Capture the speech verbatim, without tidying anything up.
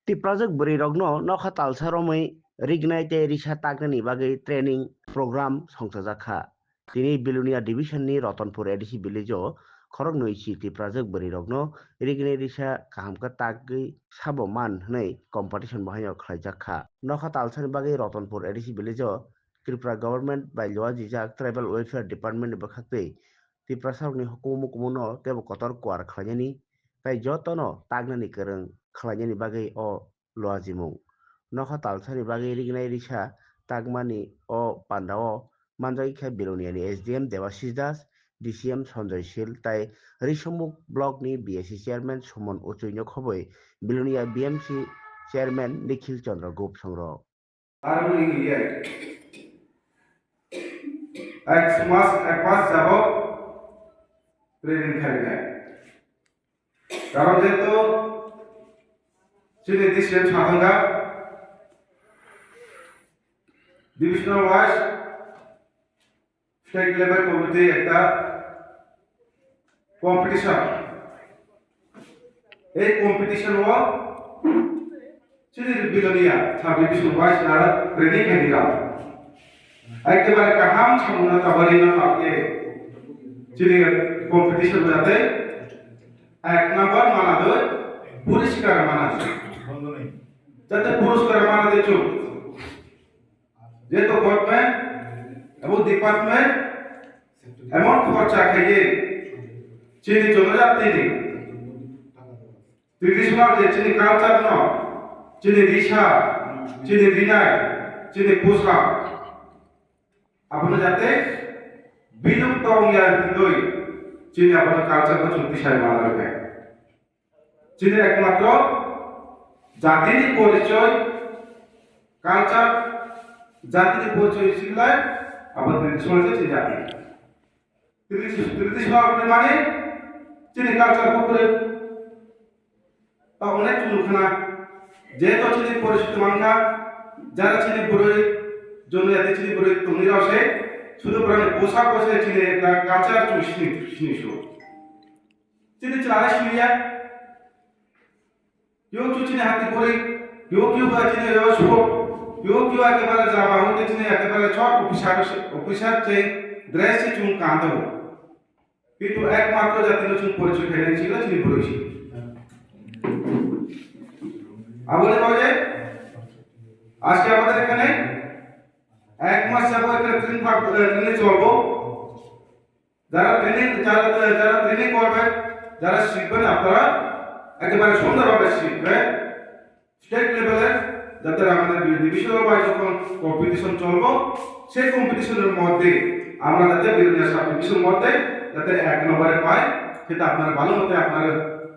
Tiprajwk bwrwirokno nokha talsa romwi rignai tei risa taknani bagwi training program songchajak kha. Tini Bilonia Division ni Ratanpur A D C village o khoroknwi si Tiprajwk bwrwirokno rignai risa kaham khe tagwi sabo man hwnwi competition bo haino khlaijak kha. Nokha talsani bagwi Ratanpur A D C village o Tripura Government bai luajijak Tribal Welfare Department ni bwkhaktwi Tiprasarokni hukumu mukumu no teibo kotor kuar khlainani tei jotono taknani kwrwng khlainani bagwi o luajimung. Nokha talsani bagwi rignai risa takmani o pandao manjagwi khe Biloniani S D M Debashis Das, D C M Sanjoy Sil tei Risomuk Block ni B S C Chairman Suman Uchui no khobwi Bilonia B M C Chairman Nikhil Chandra Gup songrok. Aroni hiya. Ek mas, ek mas jabo training khainai. Karon jehetu chini D C M sathangkha, divisional wise state level committee ekta competition. Ei competition o chini Bilonia sub division wise aro training khainai rok. Ekebare kaham samungno tabari no tangke chini competition jate ek number mana doi puriskar mana. Jate puriskar mana de chung. Jehetu government ebong department emon khorcha khaye chini jonojatini traditional je chini culture no, chini risa, chini rinai, chini pusa, abono jate bilupto wngya hindui chini abono culture no chwng tisai manlainai. Chini ekmatro jatini porichoy, culture, jatini porichoy singlai abo traditional se chini jati. Tradi-, traditional hwnwi mani chini culture khe kwrwi. Ta onek chwng khna, jehetu chini poristiti mankha, jara chini bwrwi, jonojati chini bwrwi tongwi rw se, sudu bwrwini bwsa bwsai chini ekta culture chwng sini, sini su. Chini chwla hai siniya. Yo kyu chini hati bwrwi, yo kyu ba chini yo suk, yo kyu ekebare jama hoite chini ekebare chok officer, officer chai dress se chwng kando. Kintu ekmatro jatino chwng porichoy khainai chini chini bwrwi se. Aboni bagwi ajke amader ekhane ek mas jabo ekhane training, training cholbo. যারা ট্রেনিং, যারা, যারা ট্রেনিং করবে, যারা শিখবেন আপনারা একেবারে সুন্দরভাবে শিখবেন। স্টেট লেভেলে যাতে আমাদের ডিভিশনাল ওয়াইজ যখন কম্পিটিশন চলবো, সেই কম্পিটিশনের মধ্যে আমরা যাতে বিলোনিয়া সাব ডিভিশন মধ্যে যাতে এক নম্বরে পাই, সেটা আপনারা ভালো মতো আপনারা